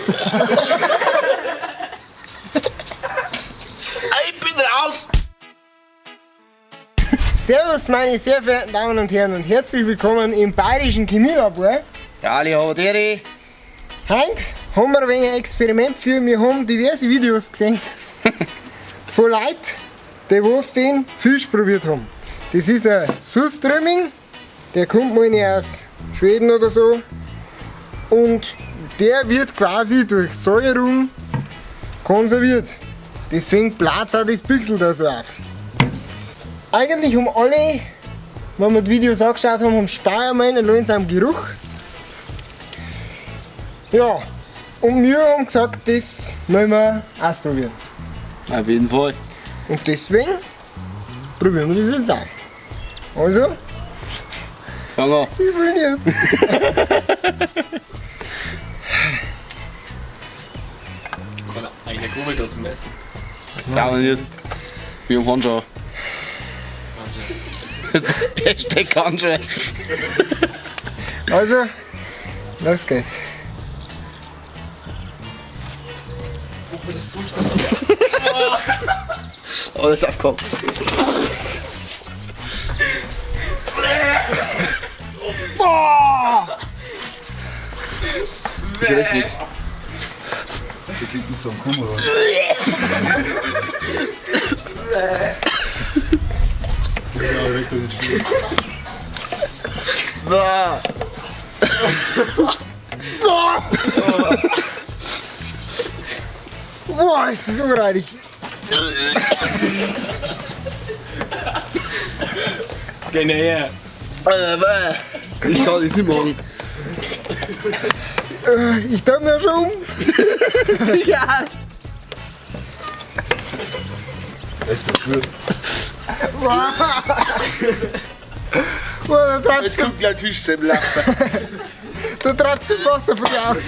Ich bin raus! Servus meine sehr verehrten Damen und Herren und herzlich willkommen im Bayerischen Chemielabor. Ja, alle Habadere. Heute haben wir ein wenig ein Experiment für. Wir haben diverse Videos gesehen von Leuten, die was den Fisch probiert haben. Das ist ein Surströmming, der kommt mal nicht aus Schweden oder so. Und der wird quasi durch Säuerung konserviert. Deswegen platzt auch das Pixel da so auf. Eigentlich haben alle, wenn wir die Videos angeschaut haben, haben Speiermein allein seinem Geruch. Ja, und wir haben gesagt, das wollen wir ausprobieren. Auf jeden Fall. Und deswegen probieren wir das jetzt aus. Also, Fang an. ich will nicht. Eigentlich eine Kurbel da zum Essen. Brauchen wir nicht. Wir haben Handschuhe. Hashtag Handschuhe. Also, los geht's. Alles aufgehabt. Ich krieg nichts. Das liegt nicht so am Kamera. Ja, weg durch den Stuhl. Bah. Boah, ist das unreinig. Geh näher. Bäh. Ich kann das nicht machen. Ich darf mir schon um. Ja. Echt doch gut. Boah, da treibt Jetzt kommt gleich Fischsemmel. da treibt das Wasser von den Augen.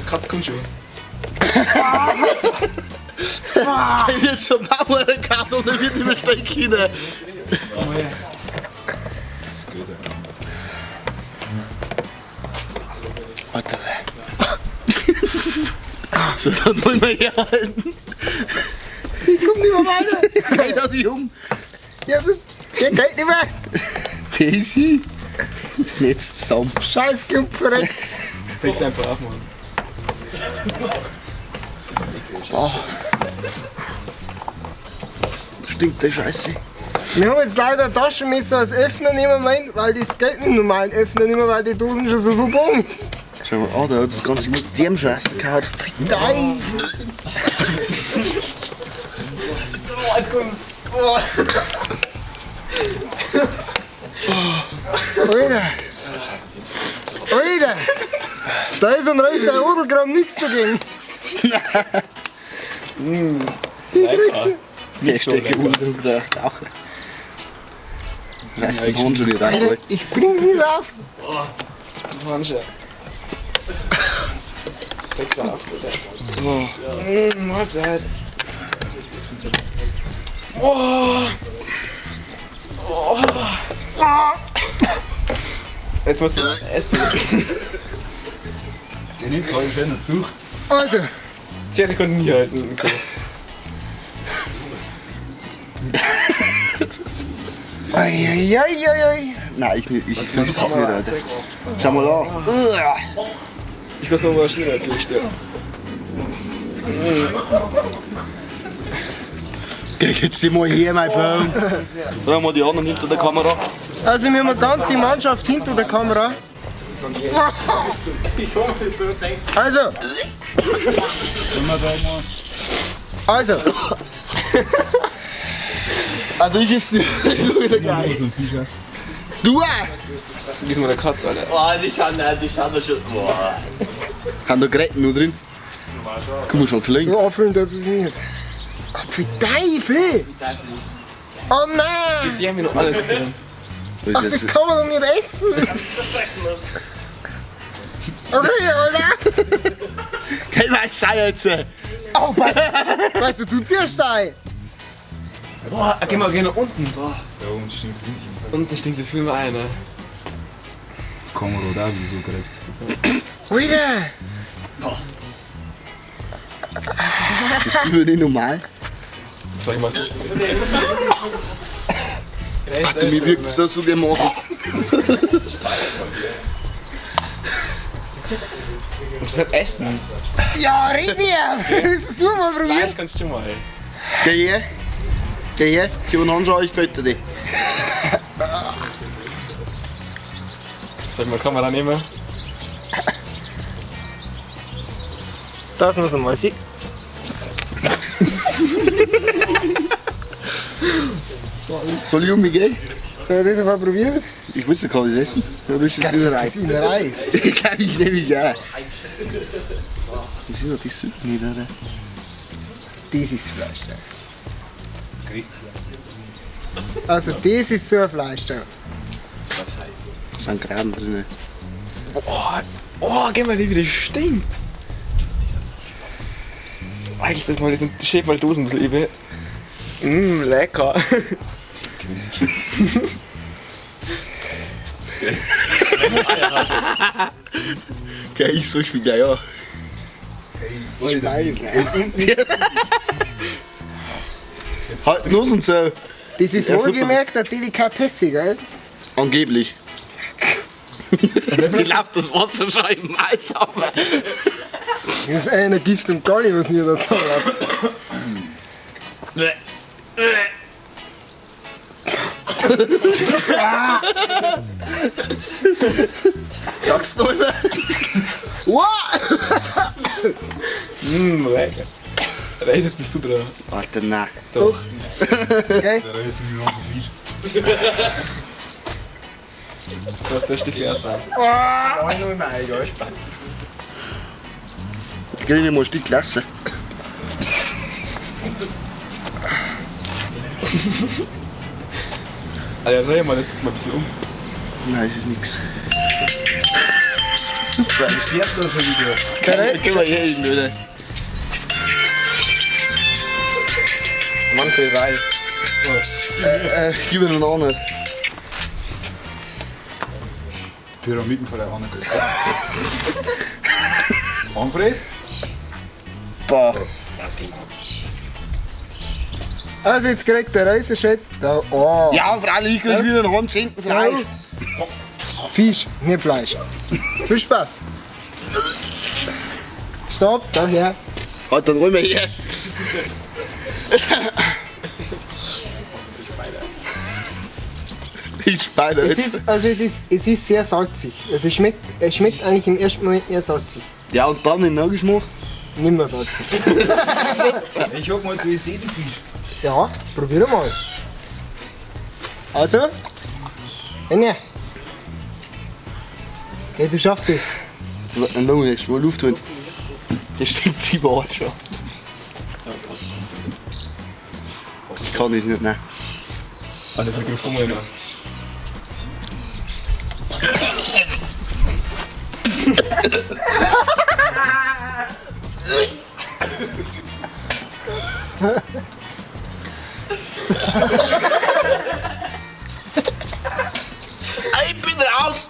Katz kommt schon. Ich wird so Marmorkarte und er wird nicht mehr stecken. Das geht ja. Alter. So, dann wollen wir herhalten. Ich komm nicht mehr weiter. Keiner die um. Ja, der geht nicht mehr. Daisy. Jetzt zusammen. Scheiß Klump verreckt. Fängst einfach auf, Mann. Oh. Stinkt der Scheiße. Wir haben jetzt leider ein Taschenmesser als Öffner nehmen wollen, weil das geht mit dem normalen Öffner nicht mehr, weil die Dosen schon so verbogen ist. Schau mal, oh, da hat das ganze System Scheiße gehauen. Nein! Oh, jetzt kommt's. Oh. Alter! Alter! Da ist ein Reißer Odelgramm nichts dagegen. Ich krieg's nicht. Ich so stecke lecker. unten drunter Tauche. Reiß den Hund schon nicht rein. Alter, ich bring's nicht auf. Handschuhe. Fängst du auf, Alter. Oh. Mahlzeit. Oh. Oh. Jetzt musst du was essen. Geh nicht, sag ich schön dazu. Also, 10 Sekunden hier halten. ei, ei, ei, ei, ei. Nein, ich nicht. Ich find's nicht, Alter. Schau mal an. Uah. Ich weiß aber schlimmer Fisch, der. Geh jetzt mal her, mein Baum. Dann haben wir die anderen hinter der Kamera. Also, wir haben eine ganze Mannschaft hinter der Kamera. Also, Sollen wir da mal? also, Also ich esse nicht. Ich schau wieder Mal gleich. so ein Fisch essen. Du auch! Diesmal der Katz, Alter. Boah, die schauen da schon. Boah. Haben da Gräten nur drin? Guck mal, schon flink. so auffüllen tut es nicht. Pfui Teufel! Oh nein! Die haben hier noch alles drin. Ach, das kann man doch nicht essen! Okay, Alter! Kein weiß sei jetzt. Oh, weißt du, du ziehst ein! Boah, geh mal geh nach unten. Boah. Da oben stinkt unten. Unten stinkt das viel mehr ein, ne? Kamera hat auch wieso gekriegt. Alter! Das ist über nicht normal. Sag ich mal so. Alter, mir wirkt das auch so dermaßen. Das ist halt Essen. Ja, red nicht! Willst du mal probieren? Fleisch kannst du schon mal. Geh her. Geh her. Geh mir anschauen, ich fötter dich. Soll ich mal Kamera nehmen? Das muss man mal sehen. Soll ich um mich gehen? Soll ich das mal probieren? Ich wusste, kann ich das essen. So bist du Ich jetzt glaub, wieder dass rein. das Innerei ist. Ich glaube, ich nehme mich auch. Das ist ja die Süd nicht, oder? Das ist Fleisch da. Also das ist so ein Fleisch da. Da sind Graben drin. Oh, oh, geh mal, wie das stinkt. Eigentlich sollte mal das schäb mal Dosen ein bisschen eben. Mmm, lecker. Gell, ich such mich gleich an. Alter, jetzt unten ist es. Jetzt Halt Nussen zu. Das ist Ja, super. wohlgemerkt eine Delikatesse, gell? Angeblich. Die läuft das Wasser schon im Hals ab. Das ist einer Gift und Galli, was mir da zahlt. Sagst du immer? Wow! Mmm, lecker. Reis, jetzt bist du dran. Alter, nein. Doch. Okay? Der Reis ist nicht mehr so Fisch. So, auf der Stück auch sein. Ich krieg nicht mal ein Stück Klasse. Alter, dreh mal das mal ein bisschen um. Nein, es ist nix. Super. Ich sterbe da schon wieder. Geh, geh mal hier hin, oder? Manfred rein. Gib mir einen anderen. Pyramiden von der anderen Grüß Gott. Manfred? Boah. Also jetzt kriegt der Reis jetzt. Da, oh. Ja, freilich, ich krieg wieder einen halben Zehnten Fleisch. Fisch, nicht Fleisch. Viel Spaß. Stopp, da her. Halt, dann hol mir her. Ich speide Es jetzt. ist, also es ist sehr salzig. Also es schmeckt eigentlich im ersten Moment eher salzig. Ja, und dann den Nachgeschmack. Nicht mehr salzig. Ich hab mal du Seedenfisch. Ja, probier mal. Also, Anja. Hey, du schaffst es. Jetzt wird noch nicht, mal Luft holen. Das stinkt überall schon. Ich kann das nicht, nein. Ah, das Mikrofon mal noch. Ich bin raus!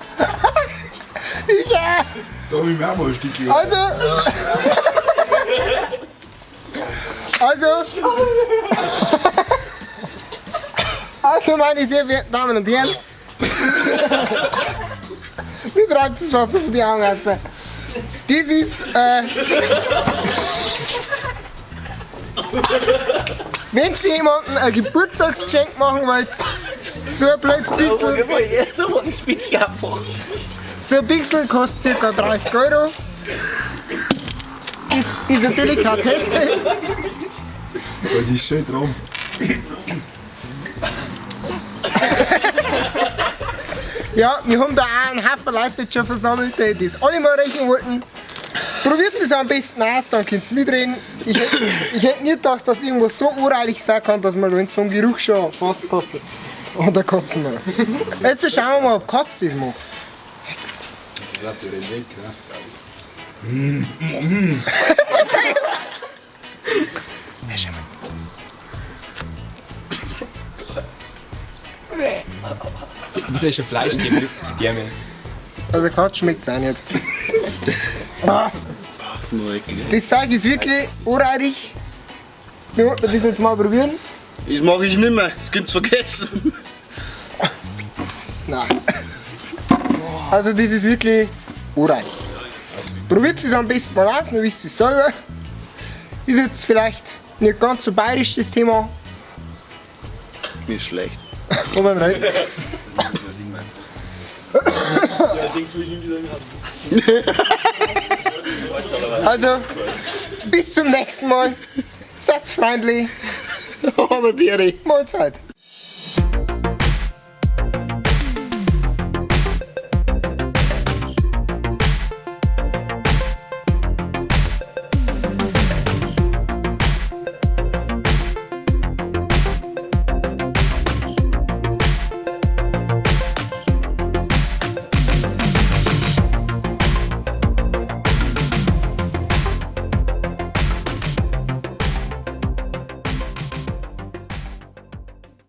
Ja, Da hab ich mir auch mal ein Stückchen. also. Also. Also, meine sehr verehrten Damen und Herren. Mir treibt das Wasser von die Augen raus. Das ist. Wenn Sie jemandem ein Geburtstagsgeschenk machen wollt, so ein blödes Pixel. So ein Pixel kostet ca. 30 Euro. Ist eine Delikatesse. Weil die ist schön dran. Ja, wir haben da auch einen Haufen Leute jetzt schon versammelt, die das alle mal rechnen wollten. Probiert es am besten aus, dann könnt ihr mitreden. Ich hätte nicht gedacht, dass irgendwas so ureilig sein kann, dass man uns vom Geruch schon fast kotzen. Oder kotzen wir. Jetzt schauen wir mal, ob Katz das macht. Jetzt. Das habt ihr rennt weg, ja. Ja, schau mal. Du bist ja schon Fleisch geben, die Därme. Also Katz schmeckt es auch nicht. Ah. Das Zeug ist wirklich anreidig. Wir wollten das jetzt mal probieren. Das mache ich nimmer, das könnt ihr vergessen. Nein. Also das ist wirklich anreidig. Probiert es am besten mal aus, dann wisst ihr es selber. Ist jetzt vielleicht nicht ganz so bayerisch das Thema. Mir ist schlecht. Aber rein. Also, bis zum nächsten Mal. Seid freundlich. Aber Tiere. Mahlzeit.